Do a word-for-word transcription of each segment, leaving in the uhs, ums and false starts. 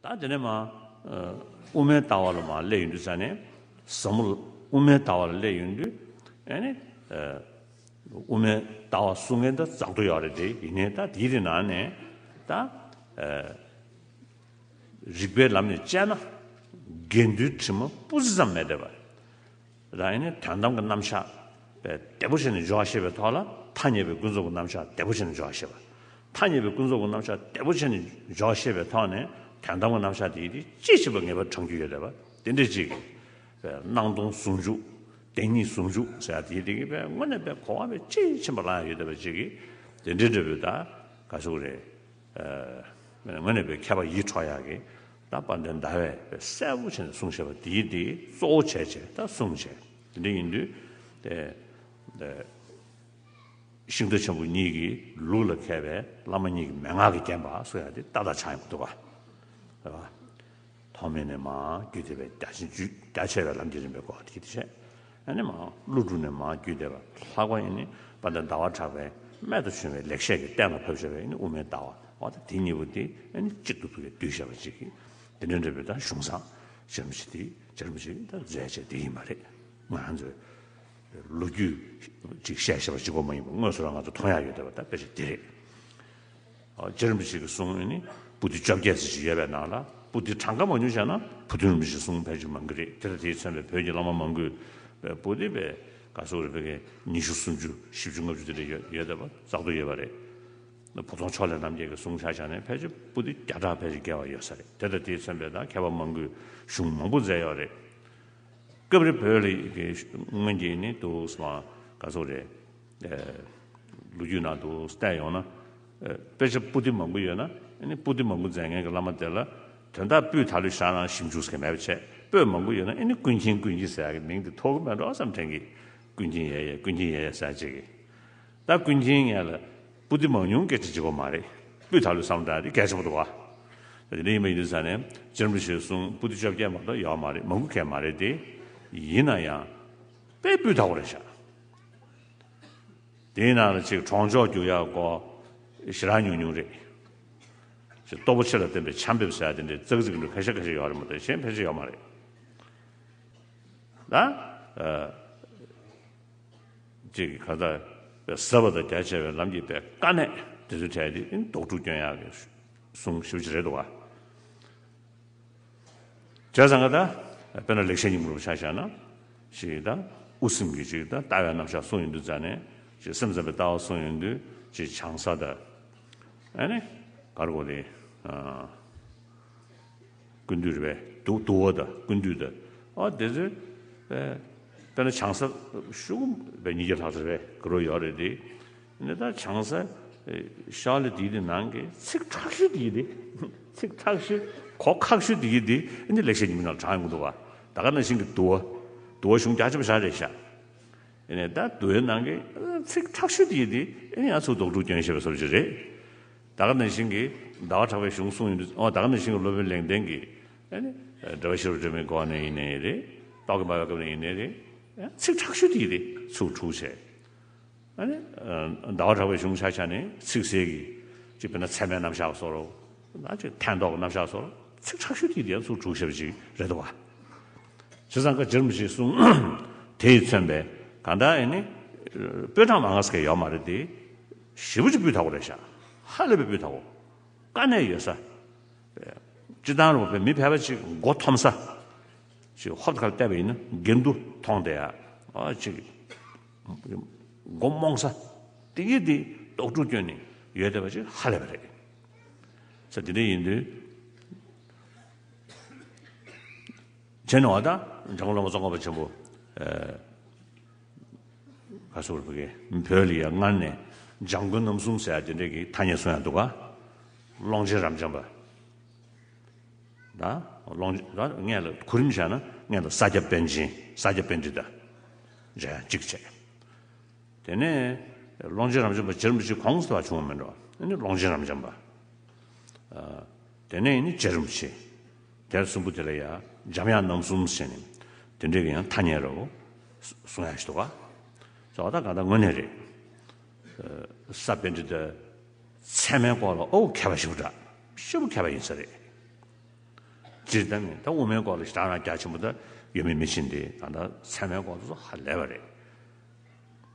ད་དེ་ནས་མ་དབུ་མའི་ལྟ་བ་ལ་མ་སླེབས་ཡོང་དུས་ཙ་ནས་ཟབ་མོ་དབུ་མའི་ལྟ་བ་ལ་སླེབས་ཡོང་དུས་ཨ་ནི་དབུ་མའི་ལྟ་བ་གསུང་མཁན་ད་རྫོགས་ཏོ་ཡོད་རེད་དེ། ཡིན་ནའི་ད་དེའི་རིགས་ནང་ནས་ད་རིགས་པའི་ལམ་ནས་དཔྱད་ན་འགལ་འདུའི་དྲི་མ་སྤུ་ཙམ་མེད་བསྡད་པ། རང་ཡིན་ནི་དོན་དམ་གྱི་རྣམ་གཞག་བདེ་པོ་བྱས་ནས་འཇོག་ཤེས་པའི་ཐོག་ལ་ཐ་སྙད་པའི་ཀུན་རྫོབ་ཀྱི་རྣམ་གཞག་བདེ་པོ་བྱས་ནས་འཇོག་ཤེས་པ། ཐ་སྙད་པའི་ཀུན་རྫོབ་ཀྱི་རྣམ་གཞག་བདེ་པོ་བྱས་ནས་འཇོག་ཤེས་པའི་ཐོག་ནས་དོན་དམ་གྱི་རྣམ་གཞག་དེ་ཡིན་དེ་དཔྱིས་ཕྱིན་པ་ངེས་པར་དྲངས་རྒྱུ་ཡོད་བསྡད་པ་དེ་འདྲ་ཅིག་སྣང་སྟོང་ཟུང་འཇུག་བདེན་གཉིས་ཟུང་འཇུག་ཟེར་ཡ་དེ་ཡིན་དེ་གི་དངོས་གནས་པའི་གོ་བ་དཔྱིས་ཕྱིན་པ་ལ་ཡང་ཡོད་བསྡད་པ་ཅིག་གིས་དེ་འདྲའི་འདྲ་བོའི་ད་ག་ཟེར་དགོས་རེད། དངོས་གནས་པའི་མཁས་པ་ཡིད་འཕྲོག་ཡག་གི་ད་དཔལ་ལྡན་ཟླ་བས་གསལ་པོ་བྱས་ནས་གསུངས་བཞག་པ་དེའི་དེ་གཙོ་བོ་བྱས་བྱས་ད་གསུངས་བྱས། དེ་འདྲ་ཡིན་དུས་དེ་ཤིང་རྟ་ཆེན་པོ་གཉིས་ཀྱི་ལུགས་ལ་མཁས་པའི་བླ་མ་གཉིས་ཀྱི་མན་ངག་གིས་བརྒྱན་པ་གསུང་ཡག་དེ་ཏག་ཏག་ཆགས་ཡོང་གི་འདུག་ག་རེད་བ། ཐོག་མེད་ནས་མར་བརྒྱུད་བསྡད་པའི་རྒྱ་ཆེན་རྒྱུད་རྒྱ་ཆེ་བའི་ལམ་གྱི་རིམ་པའི་སྐོར་དེ་བྱས། ཨ་ནི་མར་ཀླུ་སྒྲུབ་ནས་མར་བརྒྱུད་བསྡད་པ་ལྷག་པ་ཡིན་ནི་དཔལ་ལྡན་ཟླ་བ་གྲགས་པའི་རྨད་དུ་བྱུང་བའི་ལེགས་བཤད་ཀྱི་གཏན་ལ་ཕབ་བཞག་པའི་ཨ་ནི་དབུ་མའི་ལྟ་བ་འོ་ད་དེ་གཉིས་པོ་དེ་ཨ་ནི་གཅིག་ཏུ་ཕུལ་བའི་བསྡུས་བཞག་པ་ཅིག་གིས་དེ་འདྲ་འདྲ་བའི་ད་གཞུང་བཟང་རྗེ་རིན་པོ་ཆེ་དེ་རྗེ་རིན་པོ་ཆེ་ད་མཛད་བྱས་དེ་ཡིན་པ་རེད། ང་ཚོས་ལོ་རྒྱུས་ཅིག་བཤད་བཤད་པ་གཅིག་པོ་མ་ཡིན་པར་དངོས་སུ་རང་ང་ཚོ་མཐོང་ཡག་ཡོད་བསྡད་པ་ད་དཔེ་ཆ་དེ་རེད། རྗེ་རིན་པོ་ཆེ་གི་གསུང་ནི་པོ་ཏི་བཅོ་བརྒྱད་ཟེར་ཞིག་ཡོད་པའི་ནང་ལ་པོ་ཏི་གྲངས་ཀ་མང་ཉུང་བྱས་ན་བུ་སྟོན་རིན་པོ་ཆེའི་གསུང་ཕལ་ཆེར་མང་གི་རེད། དེ་དང་དེས་མཚོན་པའི་བོད་ཀྱི་བླ་མ་མང་པོས་པོ་ཏི་པའི་ག་སོག་རེ་བོད་ཀྱི་ཉི་ཤུ་སུམ་ཅུ་བཞི་བཅུ་ལྔ་བཅུ་དེ་འདྲ་ཡོད་ཡོད་བསྡད་པ་བཙག་འཐུ་ཡོད་པ་རེད། བུ་ཚང་ཕྱོགས་ལས་རྣམ་རྒྱལ་གྱི་གསུང་ཆ་བཞག་ནས་ཕལ་ཆེར་པོ་ཏི་བརྒྱ་ཕྲག་ཕལ་ཆེར་བརྒལ་བ་ཡོད་ས་རེད། དེ་དང་དེས་མཚོན་པའི་ད་མཁས་པ་མང་པོས་གཞུང་མང་པོ་མཛད་ཡོད་རེད། སྐབས་རེ་བོད་ལ་གི་སྔོན་གྱི་ནི་འདུག་སེ་མ་ག་སོག་རེད། ལོ་རྒྱུས་ནང་དུ་བལྟས་ཡོང་ན། དཔེ་ཆ་པོ་ཏི་མང་པོ་ཡོད་ན་ཨ་ནི་པོ་ཏི་མང་པོ་མཛད་མཁན་གྱི་བླ་མ་དེ་ལ་དོན་དག་སྤུས་དག་ལོས་བཞག་ན་ཞིབ་འཇུག་ཟེར་མཁན་མེད་པ་བྱས། པོ་ཏི་མང་པོ་ཡོད་ན་ཨ་ནི་ཀུན་མཁྱེན་ཀུན་མཁྱེན་ཟེར་ཡག་གི་མིང་དེ་ཐོགས་ཀྱི་མེད་འགྲོ་བསམ་དྲན་གི། ཀུན་མཁྱེན་ཡེ་ཡེ་ཀུན་མཁྱེན་ཡེ་ཡེ་ཟེར་ཅིག་གི། ད་ཀུན་མཁྱེན་ངས་ལ་པོ་ཏི་མང་ཉུང་སྐད་ཆ་བྱེད་དགོས་མ་རེད། སྤུས་དག་ལོས་བསམ་བཏང་དེ་གལ་ཆེན་པོ་འདུག་བ། དེ་འདྲ་ཡིན་པ་ཡིན་དུས་ཙ་ནས་རྗེ་རིན་པོ་ཆེའི་གསུང་པོ་ཏི་བཅོ་བརྒྱད་མ་གཏོགས་ཡོད་མ་རེད། མང་པོ་གལ་མ་རེད་དེ། ཡིན་ན་ཡང་དཔེ་སྤུས་དག་པོ་རེད་ཤག་དེའི་ནང་ལ་ཅིག་གྲོང་ཆོག་རྒྱུག་ཡག་སྐོར་ཞེ་དྲག་ཉུང་ཉུང་རེད། ཅིག་སྟོབས་པོ་ཆེ་ལ་བརྟེན་པའི་ཆར་འབེབས་ཟེར་ཡག་དེ་འདྲའི་ཙག་ཙིག་འདྲ་ཁ་ཤས་ཁ་ཤས་ཡོད་རེད་མ་གཏོགས་གཞན་ཕལ་ཆེར་ཡོད་མ་རེད། ད། ཅིག་ག་ད་ཟབ་པ་དང་རྒྱ་ཆེ་བའི་ལམ་གྱི་པའི་དཀའ་གནད་དེ་ཚོའི་གྲས་དེ་རྡོག་ཕྲུག་སྐྱོན་ཡག་གི་གསུང་ཞེ་པོ་ཅིག་རེད་འདུག་བ། བྱས་ཙང་ག་ད་དཔེར་ན་ལེགས་བཤད་སྙིང་པོ་ཆ་བཞག་ན་ཅིག་ད་དབུ་སེམས་ཀྱི་ཅིག་ད་ལྟ་བའི་རྣམ་གཞག་གསུང་ཡོང་དུས་ཙ་ནས་ཅིག་སེམས་ཙམ་པའི་ལྟ་བ་གསུང་ཡོང་དུས་ཅིག་བྱང་ས་ད་ཨ་ནི་ག་རེ་གོ་དེ། ཀུན་བཏུས་རེད་པས། དུ་དུ་བ་དང་ཀུན་བཏུས་དང་། ཨ་དེ་ཚོའི་དཔེ་དཔེར་ན་བྱང་ས་ཤོག་བུ་དཔེ་ཉིས་བརྒྱ་ལྷག་ཙམ་རེད་པས་ག་རེ་ཡོད་རེད་དེ། ནི་ད་བྱང་ས་ཤར་ལ་དེའི་དེ་ནང་གི་ཚིག་ཁྲག་ཤུ་དེའི་དེ། ཚིག་ཁྲག་ཤུ་གོ་ཁག་ཤུ་དེའི་དེ་ནི་ལེགས་བཤད་སྙིང་པོའི་ནང་དྲངས་ཡོང་གི་འདུག་བ། ད་ག་ནང་བཞིན་གྱི་དུ་བ། དུ་བ་གཞུང་བརྒྱ་ཆ་བཞག་རེད་ཤག་ཨེ་ནས་ད་དུ་བའི་ནང་གི་ཚིག་ཁྲག་ཤུ་དེ་ཡིན་དེ་ཨེ་ནས་ཡང་ཚུར་རྡོག་ཕྲུག་སྐྱོན་བཤད་པའི་བཟོ་ཅིག་རེད། ད་ག་ནང་བཞིན་གྱི་ཟླ་བ་གྲགས་པའི་གཞུང་གསུང་ཡོང་དུས་ཨོ་ད་ག་ནང་བཞིན་གྱི་སློབ་དཔོན་ལེགས་ལྡན་གྱི་ཨེ་ནས་འགྲེལ་པ་ཤེས་རབ་སྒྲོན་མེའི་སྐོར་ནས་ཡིན་ནའི་རེད། རྟོག་གེ་འབར་བའི་སྐབས་ནས་ཡིན་ནའི་རེད། ཚིག་ཁྲག་ཤུ་དེ་ཡིན་དེ་ཚུར་འཁྲུག་བྱས། ཨ་ནི། ཟླ་བ་གྲགས་པའི་གཞུང་ཆ་ཆ་ནས་ཚིག་གསལ་གྱི། ཅིག་དཔེར་ན་ཚད་མའི་རྣམ་གཞག་སོགས། ད་ཅིག་ཕན་འདོགས་ཀྱི་རྣམ་གཞག་སོགས་ཚིག་ཁྲག་ཤུ་དེ་དེ་ཚུར་འཁྲུག་བྱས་པ་ཅིག་རེད་འདུག་བ། བྱས་ཙང་ཀ་རྗེ་རིན་པོ་ཆེའི་གསུང་། དེ་ཡིས་མཚོན་པའི་གང་ལྟར་ཨེ་ནི། དཔེ་གྲངས་མང་ང་ཟེར་མཁན་ཡོད་མ་རེད་དེ། ཞེ་པོ་ཅིག་སྤུས་དག་པོ་རེད་ཤག་ཧ་ལས་པའི་སྤུས་དག་པོ། དཀའ་གནད་ཡོད་ས། སྤྱིར་བཏང་རུ་བའི་མི་ཕལ་པ་ཅིག་མགོ་འཐོམ་ས། ཅིག་ཧོབ་ཁ་ལ་བལྟས་པ་ཡིན་ན་འགལ་འདུ་མཐོང་བསྡད་ཡ། ཨ་ཅིག་མགོ་རྨོངས་ས། དེ་གི་དེ་རྡོག་ཕྲུག་སྐྱོན་ནས་ཡོད་བསྡད་པ་ཅིག་ཧ་ལས་པ་རེད། ས་དེ་འདྲ་ཡིན་དུས། བྱས་ནས་བ་ད་འཇམ་མགོན་བླ་མ་ཙོང་ཁ་པ་ཆེན་པོ། ཨ། ག་སོགས་རེད་པ་གི་བོད་ལ་ཡ་སྔར་ནས་འཇམ་མགོན་རྣམ་གསུམ་ཟེར་ཡ་དེ་འདྲས་ཀྱི་ཐ་སྙད་གསུང་ཡ་འདུག་ག་ཀློང་ཆེན་རབ་འབྱམས་པ། ད་ཀློང་ད་སྔོན་ལ་གོ་རིམ་བྱས་ན་སྔོན་ལ་ས་སྐྱ་པཎ་ཆེན་ས་སྐྱ་པཎྜི་ཏ་མཇལ་ཡ་གཅིག་བྱས། དེ་ནས་ཀློང་ཆེན་རབ་འབྱམས་པ་རྗེ་རིན་པོ་ཆེ་གོང་དུ་བ་བྱུང་བ་མིན་འགྲོ། ཨ་ནི་ཀློང་ཆེན་རབ་འབྱམས་པ། ཨ། དེ་ནས་ནི་རྗེ་རིན་པོ་ཆེ། དེ་གསུམ་པོ་དེ་ལ་ཡང་འཇམ་དབྱངས་རྣམ་གསུམ་ཟེར་ནས་དེ་འདྲའི་གི་ཡང་ཐ་སྙད་རོ། གསུང་ཡག་ཞིག་འདུག་ག་ཟེར་བ་ད་གང་ལྟར་དངོས་གནས་རེད། ས་པཎྜི་ཏ་ཚད་མའི་སྐོར་ལ་ཨོ་མཁས་པ་ཞེ་པོ་འདྲ། ཞེ་པོ་མཁས་པ་ཡིན་ས་རེད། སྤྱིར་བཏང་ནི་ད་དབུ་མའི་སྐོར་ལ་ཞེ་དྲག་རང་རྒྱ་ཆེན་པོ་ད་ཡོད་མེད་མི་ཤེས་ཏེ། ད་ལྟ་ཚད་མའི་སྐོར་དུ་ཧ་ལས་པ་རེད།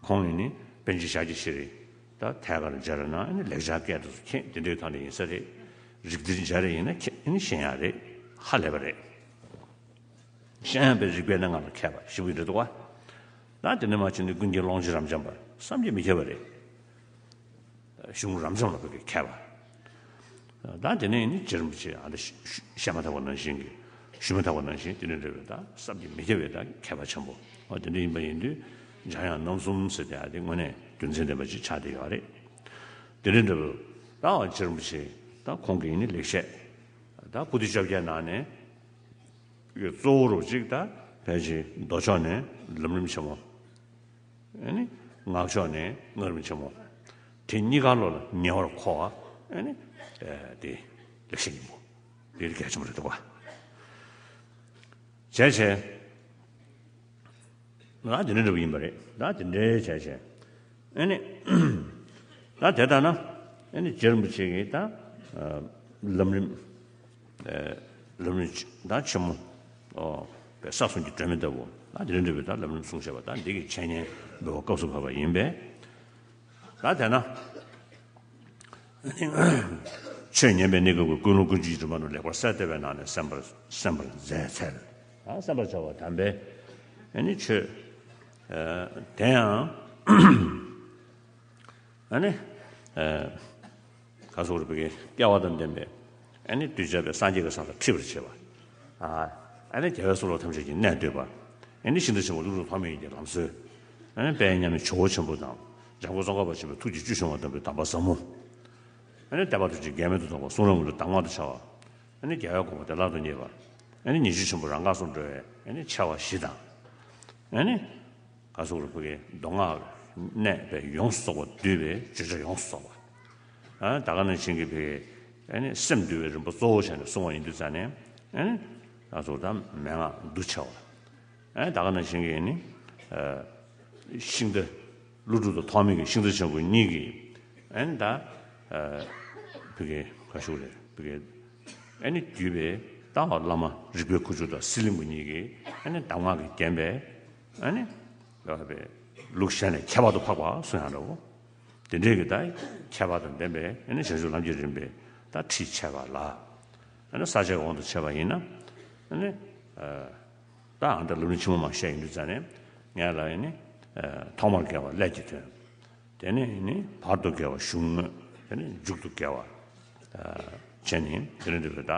ཁོང་ཡིན་ནི་པཎ་ཆེན་ཤཱཀྱ་ཤྲཱི་ད་ཐད་ཀར་སྦྱར་རེད་ན་ནི་ལེགས་སྦྱར་སྐད་དུ་མཁྱེན་དེ་འདྲའི་ཐོག་ནས་ཡིན་ས་རེད། རིགས་འདིར་སྦྱར་རེ་ཡིན་ན་མཁྱེན་ནི་ཤེས་ཡ་རེད། ཧ་ལས་པ་རེད། ཤེས་ཡ་པའི་རིགས་པའི་གནས་ལྔ་ལ་མཁས་པ་ཞེ་པོ་ཡིན་འདྲ་འདུག་བ། ད་དེ་ནས་མར་ཕྱིན་ནི་ཀུན་མཁྱེན་ཀློང་ཆེན་རབ་འབྱམས་པ་བསམ་གྱིས་མི་ཁྱབ་པ་རེད། གཞུང་རབ་འབྱམས་ལ་བོད་ཀྱི་མཁས་པ། ད་དེ་ནས་ནི་རྗེ་རིན་པོ་ཆེ་ཨ་ད་བཤད་མ་ཐག་པ་ནང་བཞིན་གྱི་ཞུས་མ་ཐག་པ་ནང་བཞིན་དེ་འདྲ་འདྲ་བའི་ད་བསམ་གྱིས་མི་ཁྱབ་པའི་ད་མཁས་པ་ཆེན་པོ་ཨ་དེ་འདྲ་ཡིན་པ་ཡིན་དུས་འཇམ་དབྱངས་རྣམ་གསུམ་ཟེར་དེ་ཨ་དེ་དངོས་གནས་རྒྱུ་མཚན་ལྡན་པ་ཅིག་ཆགས་བསྡད་ཡོད་རེད། དེ་འདྲ་འདྲ་བའི་ད་རྗེ་རིན་པོ་ཆེ་ད་ཁོང་གི་ནི་ལེགས་བཤད་ད་པོ་ཏི་བཅོ་བརྒྱད་ནང་ནས་གཙོ་བོ་རུ་གཅིག་ད་ཕལ་ཆེར་མདོ་ཕྱོགས་ནས་ལམ་རིམ་ཆེན་མོ། ཨ་ནི་ངག་ཕྱོགས་ནས་སྔགས་རིམ་ཆེན་མོ། དེ་གཉིས་ཀ་བློ་ལ་ཉེ་བར་འཁོར་བ་ཨ་ནི་དེ་ལེགས་བཤད་སྙིང་པོ་འདི་གལ་ཆེན་པོ་རེད་འདུག་བ། བྱས་བྱས། ང་དེ་འདྲ་འདྲ་པོ་ཡིན་པ་རེད། ད་དེ་འདྲའི་བྱས་བྱས། ཨ་ནི། ད་དེ་ལྟ་ན། ཨ་ནི་རྗེ་རིན་པོ་ཆེ་གིས་ད། ལམ་རིམ། ལམ་རིམ་ད་ཆེན་མོ། ཨོ། པའི་ས་གསུམ་གྱི་སྒྲོན་མེ་ལྟ་བུ། ད་དེ་འདྲ་འདྲ་པོའི་ད་ལམ་རིམ་གསུངས་བཞག་པ་ད་འདི་གི་འཆད་ཉན་འབུལ་བ་སྐབས་སུ་བབས་པ་ཡིན་པས། ད་དེ་ན། ཆོས་ཉན་པའི་གནས་སྐབས་ཀྱི་ཀུན་སློང་ཀུན་སྤྱོད་ཀྱི་རིམ་པ་རྣམས་ལེགས་པར་གསལ་བཏབ་པའི་ནང་ནས་གསན་པར་གསན་པར་མཛད་འཚལ། ཨ་གསན་པར་བྱ་བ་དམ་པའི་ཨ་ནི་ཆོས། ཨ་དེ་ཡང་ཨ་ནི་ཨ་ག་སོགས་རུ་བོད་ཀྱི་སྐལ་བ་དང་ལྡན་པའི་ཨ་ནི་གདུལ་བྱ་པའི་སངས་རྒྱས་ཀྱི་ས་ལ་འཁྲིད་པར་བྱེད་པ། ཨ་ཨ་ནི་རྒྱལ་བའི་གསུང་རབ་ཐམས་ཅད་ཀྱི་གནད་བསྡུས་པ། ཨ་ནི་ཤིང་རྟ་ཆེན་པོ་ཀླུ་སྒྲུབ་ཐོགས་མེད་ཉིད་ཀྱི་ལམ་སྲོལ། ཨ་ནི་དཔལ་མཉམ་མེད་ཇོ་བོ་ཆེན་པོ་དང་འཇམ་མགོན་ཙོང་ཁ་པ་ཆེན་པོའི་ཐུགས་ཀྱི་བཅུད་ཕྱུང་བ་བསྡམས་པའི་གདམས་པ་ཟབ་མོ། ཨ་ནི་བསྟན་པ་ཐམས་ཅད་འགལ་མེད་དུ་རྟོགས་པ་གསུང་རབ་མངོན་མཐོའི་གདམས་ངག་ཏུ་འཆར་བ། ཨ་ནི་རྒྱལ་བའི་དགོངས་པ་བདེ་བླག་ཏུ་རྙེད་པ། ཨ་ནི་ཉི་ཤུ་ཆེན་པོ་རང་འགག་སུ་འགྲོ་བའི་ཨ་ནི་ཆེ་བ་བཞི་དང་། ཨ་ནི། ག་སོགས་རུ་བོད་ཀྱི་མདོ་སྔགས་གནས་པའི་ཡོངས་སུ་རྫོགས་པ་འདུས་པའི་བརྗོད་བྱ་ཡོངས་སུ་རྫོགས་པ། ཨ་ད་ག་ནང་བཞིན་གྱི་བོད་ཀྱི་ཨ་ནི་སེམས་འདུལ་བའི་རིམ་པ་གཙོ་བོ་བྱས་ནས་གསུང་བ་ཡིན་དུས་ཙང་ནས་ཨ་ནི་ག་སོགས་ད་མན་ངག་འདུ་བྱ་བ། ཨ་ནི་ད་ག་ནང་བཞིན་གྱི་ནི་ཤིང་རྟ་ཀླུ་སྒྲུབ་དང་ཐོགས་མེད་ཀྱི་ཤིང་རྟ་ཆེན་པོ་གཉིས་ཀྱིས་ཨ་ནི་ད་བོད་ཀྱི་ག་ཞུ་རེད་བོད་ཀྱི་ཨ་ནི་བརྒྱུད་པའི་ད་བླ་མ་རིག་པའི་ཁུ་བྱུག་དང་གསེར་གླིང་པ་གཉིས་ཀྱིས་ཨ་ནི་གདམས་ངག་གིས་བརྒྱན་པའི། ཨ་ནི། ལུགས་གཞན་ལས་ཁྱད་པར་དུ་འཕགས་པ་གསུང་ཡང་འདྲ་བོ། དེ་འདྲའི་གི་ད་ཁྱད་པར་དང་ལྡན་པའི་ཨ་ནི་བྱང་ཆུབ་ལམ་གྱི་རིམ་པའི་ད་ཁྲིད་འཆད་པ་ལ། ཨ་ནི་ས་བཅད་དབང་དུ་བྱས་པ་ཡིན་ན། ཨ་ནི། ད་ཨ་ད་ལམ་རིམ་ཆེན་མོ་མ་བཤད་ཡིན་དུས་ཙང་ནས་ངས་ལ་ཨ་ནི། ཐོག་མར་དགེ་བ་ཀླད་ཀྱི་དོན། དེ་ནས་ནི་བར་དུ་དགེ་བ་གཞུང་དངོས། དེ་ནས་མཇུག་ཏུ་དགེ་བ། བྱས་ནས་དེ་ནས་འདི་ལ་ད།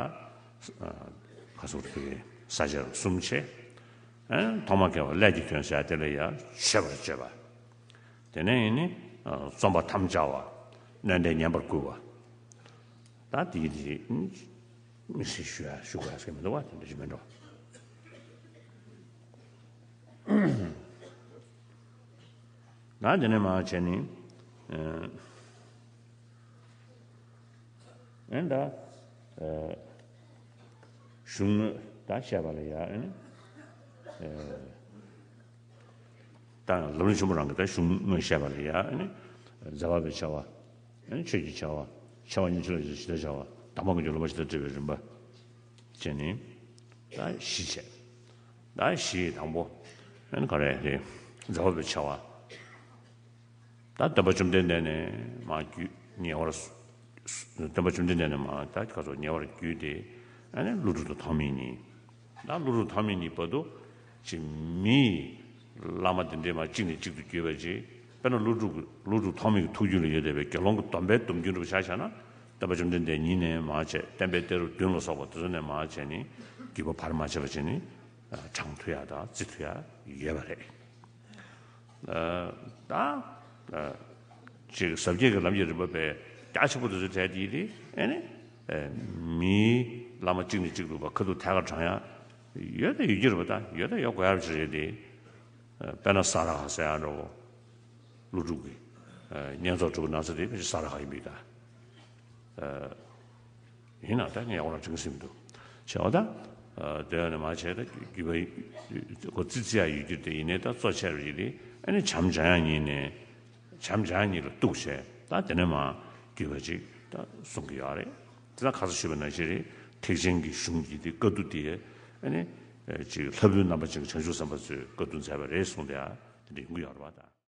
ཁ་སོགས་ཀྱི་ས་བཅད་གསུམ་བྱས། ཐོག་མར་དགེ་བ་ཀླད་ཀྱི་དོན་ཟེར་དེ་ལ་ཡང་མཆོད་པར་བརྗོད་པ། དེ་ནས་ནི། རྩོམ་པར་དམ་བཅའ་བ། གནོན་ཏེ་ཉན་པར་བསྐུལ་བ། ད་དེའི་རིགས། མི་སྲིད་ཞུ་ཡ་ཞུ་དགོས་ཡ་ཟེར་མི་འདུག་བ་དེ་འདྲ་ཞིག་མིན་འགྲོ། ན་དེ་ནས་མར་བྱས་ནི། ཨེ་ད། གཞུང་དངོས་ད་བཤད་པ་ལ་ཡ་ཨེ་ནི། ད་ལམ་རིམ་ཆེན་པོ་རང་གི་ད་གཞུང་དངོས་བཤད་པ་ལ་ཡ་ཨེ་ནི། ཟབ་པ་བའི་ཆེ་བ། ཨེ་ནི་ཆོས་ཀྱི་ཆེ་བ། ཆེ་བ་ཉིད་ཆོས་ལ་ཇི་ལྟར་བྱ་བ། དང་པོ་ཀུན་གྱི་བསླབ་པ་ཇི་ལྟར་འགྲེལ་བའི་རིམ་པ། བྱས་ནི། ད་བཞི་བྱས། ད་བཞི་དང་པོ། ཨེ་ནི་ག་རེ་རེད། ཟབ་པ་བའི་ཆེ་བ། ད་སྟོན་པ་བཅོམ་ལྡན་འདས་ནས་མར་བརྒྱུད་ཉེ་བར། སྟོན་པ་བཅོམ་ལྡན་འདས་ནས་མར་ད་ག་ཚོད་ཉེ་བར་བརྒྱུད་དེ་ཨ་ནི་ཀླུ་སྒྲུབ་དང་ཐོགས་མེད་གཉིས། ད་ཀླུ་སྒྲུབ་ཐོགས་མེད་གཉིས་བར་དུ་ཅིག་མིའི་བླ་མ་འདི་འདྲའི་མར་གཅིག་ནས་གཅིག་ཏུ་བརྒྱུད་པ་ཅིག་དཔེར་ན་ཀླུ་སྒྲུབ་ཀླུ་སྒྲུབ་ཐོགས་མེད་ཀྱི་ཐུགས་རྒྱུད་ལ་ཡོད་བསྡད་པའི་དགེ་སློང་གི་སྡོམ་པའི་སྡོམ་རྒྱུན་འདྲ་བོ་ཆ་བཞག་ན་སྟོན་པ་བཅོམ་ལྡན་འདས་ཉིད་ནས་མར་བྱས་བསྟན་པའི་གཏེར་བདུན་ལ་སོགས་པ་དེ་ཚོ་ནས་མར་བྱས་ནས་བརྒྱུད་པ་བར་མ་ཆད་པ་བྱས་ནས་དྲངས་ཐུབ་ཡ་དང་བརྩི་ཐུབ་ཡ་ཡོད་པ་རེད། ད་ཅིག་ཟབ་རྒྱས་ཀྱི་ལམ་གྱི་རིམ་པ་པའི་རྒྱ་ཆེན་པོ་དེ་ཚོའི་གྲས་དེ་ཡིན་ཏེ་ཨེ་ནི། མིའི་བླ་མ་གཅིག་ནས་གཅིག་ཏུ་བ་ཁ་ཐུག་ཐད་ཀར་དྲངས་ཡ་ཡོད་ད་ཡོད་རྒྱུ་རེད་པ། ད་ཡོད་ད་ཡོད་དགོས་ཡ་ཅིག་རེད་དེ། དཔེར་ན་ས་ར་ཧ་ཟེར་ཡ་འདྲ་བོ། ཀླུ་སྒྲུབ་ཀྱི་བསྙེན་རྫོགས་སྒྲུབ་པའི་ནང་ཚན་དེ་ཕལ་ཆེར་ས་ར་ཧ་ཡིན་པས་ད། ཡིན་ན་ད་ངས་འོ་ན་དྲན་སེམས་འདུག་བྱས་པ་ད། དེ་ཡང་ནས་མ་བྱས་ད་རྒྱུད་པ་ཁོ་ཙི་ཙི་ཡ་ཡོད་རྒྱུ་དེ་ཡིན་ནའི་ད་གཙོ་ཆེར་ཡིན་ཏེ་ཨ་ནི་བྱམས་འཇམ་དབྱངས་ཉིད་ནས་བྱམས་འཇམ་དབྱངས་ཉིད་ལ་གཏུགས་བྱས་ད་དེ་ནས་མ་རྒྱུད་པ་ཅིག་ད་གསུང་གི་ཡོད་རེད། དེ་ད་ཁ་སང་ཞུས་པ་ནང་བཞིན་རེད། ཐེག་ཆེན་གྱི་གཞུང་གི་དེ་བཀའ་བསྡུ་དེ་ཨ་ནི་ཅིག་ལྷ་བུའི་རྣམ་པ་ཅན་གྱི་བྱང་ཆུབ་སེམས་དཔའ་ཚོས་བཀའ་བསྡུ་མཛད་པ་རེད་གསུངས་ཏེ་ཡང་དེ་འདྲ་ཡོང་གི་ཡོད་རེད་པ། ད་